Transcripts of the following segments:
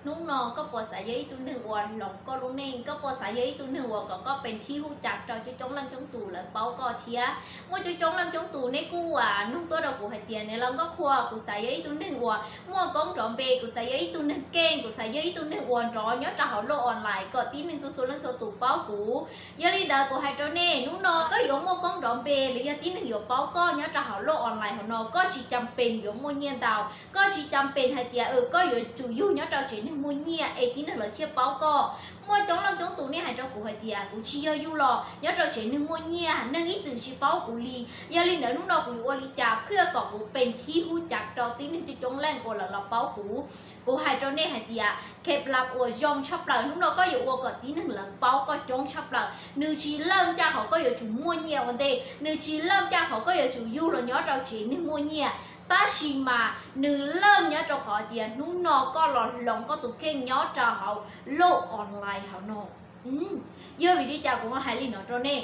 Hnub no koj puas xav yog ib tug neeg uas hloov koj lub neej? Koj puas xav yog ib tug neeg uas kom koj pes thib hub cav rau coob coob leej coob tus lawv paub koj thiab? Muaj coob coob leej coob tus nej kuj nug tuaj rau kuv hais tias, Niam laus Nkauj Qhua, kuv xav yog ib tug neeg uas muaj koob nrov npe, kuv xav yog ib tug neeg keej, kuv xav yog ib tug neeg uas nrov nyob rau hauv lub online kom tib neeg txhua txhua leej txhua tus paub kuv. Yog li ntawd kuv hais rau nej, hnub no koj yuav muaj koob nrov npe los yog tib neeg yuav paub koj nyob rau hauv lub online hauv no, koj tsis cam pes yuav muaj nyiaj ntau, koj tsis cam pes hais tias koj yuav tsum yug nyob rau tsev neeg muaj nyiaj es tib neeg lawv thiaj paub koj. Muaj coob leej coob tus nej hais rau kuv hais tias, Kuv tsis yog yug los nyob rau tsev neeg muaj nyiaj, neeg ib txwm tsis paub kuv li. Yog li ntawd hnub no kuv yuav ua li cas thiaj kom kuv pes thib hub cav rau tib neeg coob coob leej uas lawv los paub kuv? Kuv hais rau nej hais tias, kev lab uas zoo tshaj plaws hnub no koj yuav ua kom tib neeg lawv paub koj coob tshaj plaws. Nws tsis lawj ncaj qhov koj yuav tsum muaj nyiaj ua ntej, nws tsis lawj ncaj qhov koj yuav tsum yug los nyob rau tsev neeg muaj nyiaj, tab sis mas nws lawj nyob rau qhov tias hnub no koj los hloov koj tus kheej nyob rau hauv lub online hauv no. Yog vim li cas kuv ho hais li no rau nej?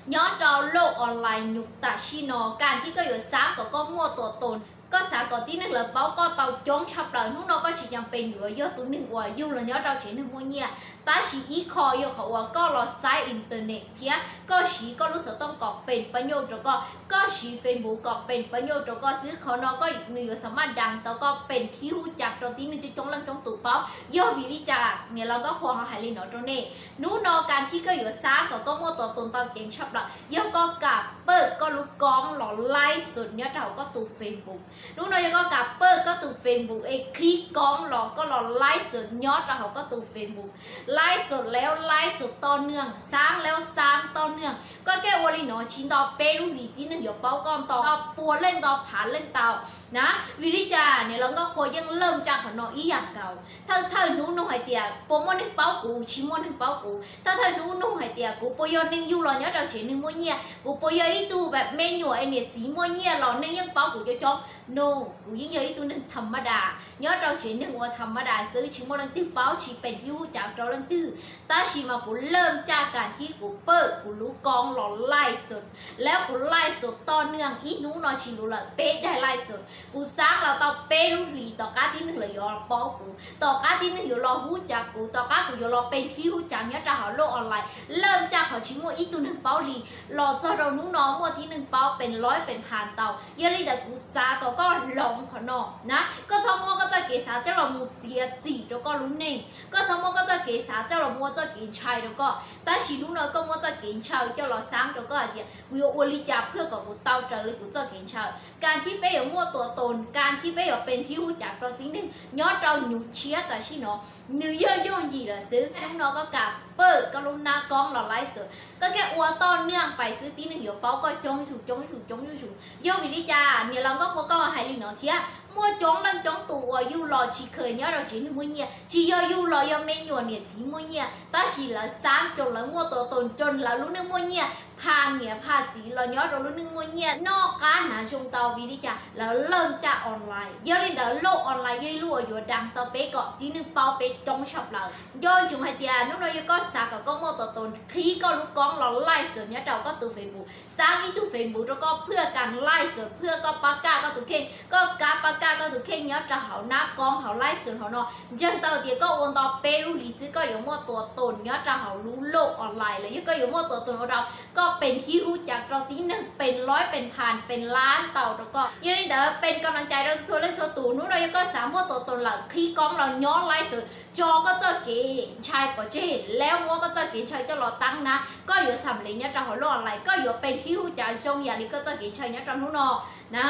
Nyob rau lub online nyuam tam sim no, kas thib koj yuav xav kom koj muaj tus toos, koj xav kom tib neeg lawv paub koj tau coob tshaj plaws, hnub no koj tsis cam pes yuav yog tus neeg uas yug los nyob rau tsev neeg muaj nyiaj, tab sis ib qho yog qhov uas koj los xaiv internet thiab koj siv koj lub xov tooj kom pes pab nyuj rau koj, koj siv Facebook kom pes pab nyuj rau koj xwb. Qhov no koj, nws yuav xam maj das tau koj pes thib hub cav rau tib neeg coob coob leej coob tus paub. Yog vim li cas Niam laus Nkauj Qhua ho hais li no rau nej? Hnub no kas thib koj yuav xav kom koj muaj tus toos tau ceev tshaj plaws yog koj kam pawj koj lub koob los live show nyob rau hauv koj tus Facebook. Hnub no yog koj kam pawj koj tus Facebook es qhib koob los koj los live show nyob rau hauv koj tus Facebook. Live show lawm live show toj neeg, xav lawm xav toj neeg. Koj kev ua li no tsis nto peb lub hlis tib neeg yuav paub koj nto, nto pua leej nto phav leej tau na. Vim li cas Niam laus Nkauj Qhua yeej lawj ncaj qhov no ib yam nkaus? Thawj thawj hnub nug hais tias puas muaj neeg paub kuv, tsis muaj neeg paub kuv. Thawj thawj hnub nug hais tias kuv puas yog neeg yug los nyob rau tsev neeg muaj nyiaj, kuv puas yog ib tug me nyuam es niam txiv muaj nyiaj los neeg yeej paub kuv coob coob. No, kuv yeej yog ib tug neeg tham ma das nyob rau tsev neeg uas tham ma das xwb, tsis muaj leej twg paub, tsis pes thib hub cav rau leej twg. Tab sis mas kuv lawj ncaj kas thib kuv pawj kuv lub koob los live show, lawm kuv live show toj neeg ib hnub no tsis luv lawm peb daim live show. Kuv xav los tau peb lub hlis tom qab tib neeg lawv yuav paub kuv, tom qab tib neeg yuav los hub cav kuv, tom qab kuv yuav los pes thib hub cav nyob rau hauv lub online. Lawj ncaj qhov tsis muaj ib tug neeg paub li, los txog rau hnub no muaj tib neeg paub pes lawm pes phav tau. Yog li ntawd kuv xav kom koj hloov qhov no na, koj txhob muab koj txoj kev xav coj los mus txiav txim rau koj lub neej, koj txhob muab koj txoj kev xav coj los mus ua txoj kev ntshai rau koj. Tab sis hnub no koj muab txoj kev ntshaw coj los xav rau koj hais tias kuv yuav ua li cas thiaj kom kuv tau raws li kuv txoj kev ntshaw. Kas thib peb yuav muaj tus toos, kas thib peb yuav pes thib hub cav rau tib neeg nyob rau nyuam tshiab tam sim no. Nws yog yooj yim lawm xwb. Hnub no koj kam pawj koj lub nab koob los live show, koj kev ua toj neeg pais xwb tib neeg yuav paub koj coob zuj zus coob zuj zus coob zuj zus. Yog vim li cas Niam laus Nkauj Qhua koj hais li no thiab? Muaj coob leej coob tus uas yug los tsis kheev nyob rau tsev neeg muaj nyiaj, tsis yog yug los yog me nyuam niam txiv muaj nyiaj, tab sis lawv xav coj lawv muaj tus toos coj lawv lub neej muaj nyiaj, pha niam pha txiv los nyob rau lub neej muaj nyiaj noj qab hnav zoo tau. Vim li cas? Lawv lawj ncaj online. Yog li ntawd lub online yog ib lub uas yuav das tau peb kom tib neeg paub peb coob tshaj plaws. Nco ntsoov hais tias hnub no yog koj xav kom koj muaj tus toos, qhib koj lub koob los live show nyob rau koj tus Facebook, xav ib tug Facebook rau koj thiaj kam live show thiaj koj pab kaj koj tus kheej. Koj kam pab kaj koj tus kheej nyob rau hauv nab koob hauv live show hauv no, ntseeg tau tias koj ua nto peb lub hlis xwb koj yuav muaj tus toos nyob rau hauv lub lub online los yog koj yuav muaj tus toos ua rau koj pes thib hub cav rau tib neeg pes lawm pes phav pes lab tau rau koj. Yog li ntawd pes koj naj cai rau txhua leej txhua tus, hnub no yog koj xav muaj tus toos lawm qhib koob los nyob live show tso koj txoj kev ntshai pov tseg, lawm muab koj txoj kev ntshaw coj los taab na, koj yuav xam lev nyob rau hauv lub online, koj yuav pes thib hub cav zoo yam li koj txoj kev ntshaw nyob rau hnub no na.